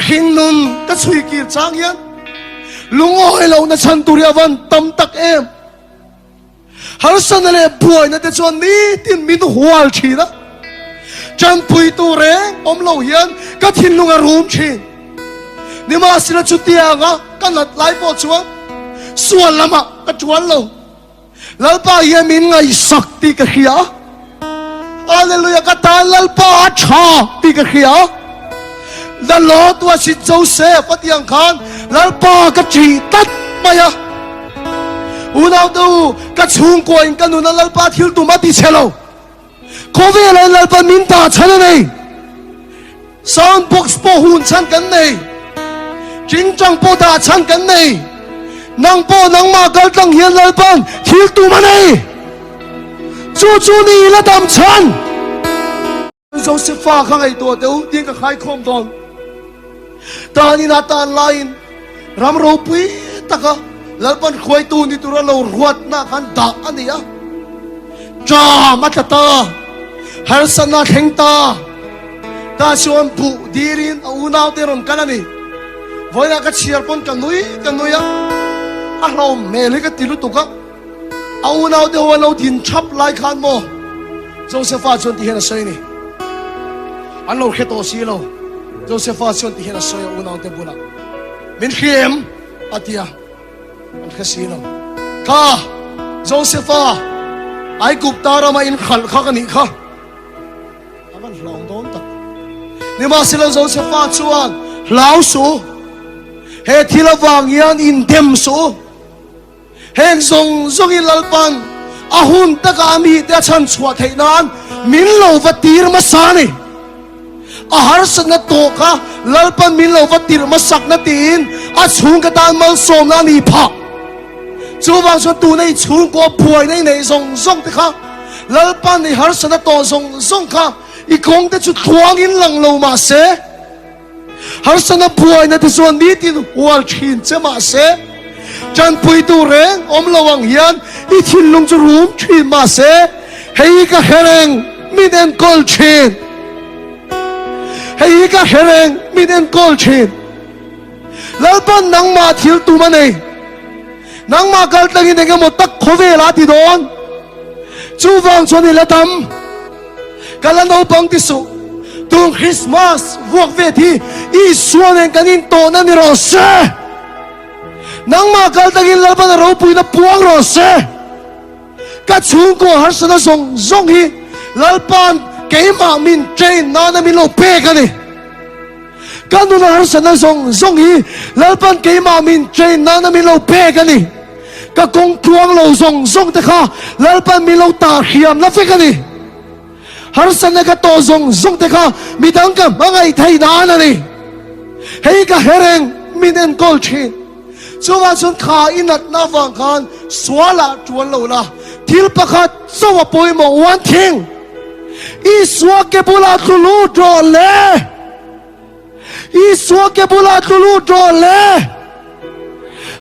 hring nun ka chhui kir chang hian lungawi lohna chhan tur hi a van tam tak em. Harsana leh buaina te chuan nitin min hual thin a, tanpuitu reng awm lo hian ka thinlung a rum thin. Nimahsela chutianga ka nat lai pawh chuan sual lamah ka tuan lo. Lalpa hian min ngaihsak tih ka hria a, Hallelujah, ka tan Lalpa a tha tih ka hria a. The Lord was with Joseph a tih ang khan Lalpa ka ṭih tlat mai a. Unaute u, ka chhungkua in ka nuna Lalpa thil tum a ti chhe lo. Khawvelah in Lalpa min dah chhan a nei. Sound box pawh hun chhan kan nei. Tingtang pawh dah chhan kan nei. Nang pawh nangmah kal tlang hian Lalpan thil tum a nei. Chu chu ni ila dam chhan. Josefa kha ngaihtuah teh u tiin ka khaikhawm dawn. Tanin a tan laiin ram ropui taka Lalpan hruaitu ni tura lo ruatna khan dah a ni a. Ṭam a tla ta, harsatna a thleng ta. Tah chuan buh dirin a unaute rawn kal a ni. Vawiinah ka chhiar pawn ka nui ka nui a, a hlawm hmel hi ka ti lutuk a. A unaute ho an lo din thap lai khan maw Josefa chuan ti hian a sawi a ni. An lo hre tawh si lo. Josefa chuan ti hian a sawi a unaute bulah, Min hria em? a ti a, an hre si lo. Kha, Josefa, Aigupta rama in khalh kha ka nih kha. A van hlawng dawn tak. Nimahsela Josefa chuan, Hlau suh u, he thil avang hian indem suh u. Heng zawng zawngin Lalpan a hun taka a mite a chhan chhuah theih nan min lo va tir hmasa a ni. A harsatna tawh kha Lalpan min lo va tirh hmasakna tiin a chhungka tan malsawmna a ni phah. Chuvang chuan tuna i chhungkaw buaina i neih zawng zawng te kha Lalpan i harsatna tawh zawng zawng kha i kawng te chu tluangin lang lo mah se, Harsana buaina te chuan nitin hual thin che mahse, tanpuitu reng awm lo ang hian i thinlung chu rum thin mahse, hei hi ka hre reng min enkawl thin. Hei hi ka hre reng min enkawl thin. Lalpan nangmah thil tum a nei. Nangmah kal tlangin eng emaw tak khawvel a ti dawn. Chuvang chuan i la dam. Ka la naupang ti suh. Tun Christmas vuak vet hi Isua nen kan intawhna ni rawh se. Nangmah kal takin Lalpan a ropuina puang rawh se. Ka chhungkaw harsatna zawng zawng hi Lalpan keimah min train nana min lo pek a ni. Ka nuna harsatna zawng zawng hi Lalpan keimah min train nana min lo pek a ni. Ka kawng tluang lo zawng zawng te kha Lalpan min lo tah hriamna vek a ni. Harsatna ka tawh zawng zawng te kha midang ka hmangaih thei nan a ni. Hei ka hre reng min enkawl thin. Chuvang chuan kha i natna avang khan sualah tuan lo la, thil pakhat chauh a pawimawh one thing, Isua ke bulah tlu lut rawh le! Isua ke bulah tlu lut rawh le!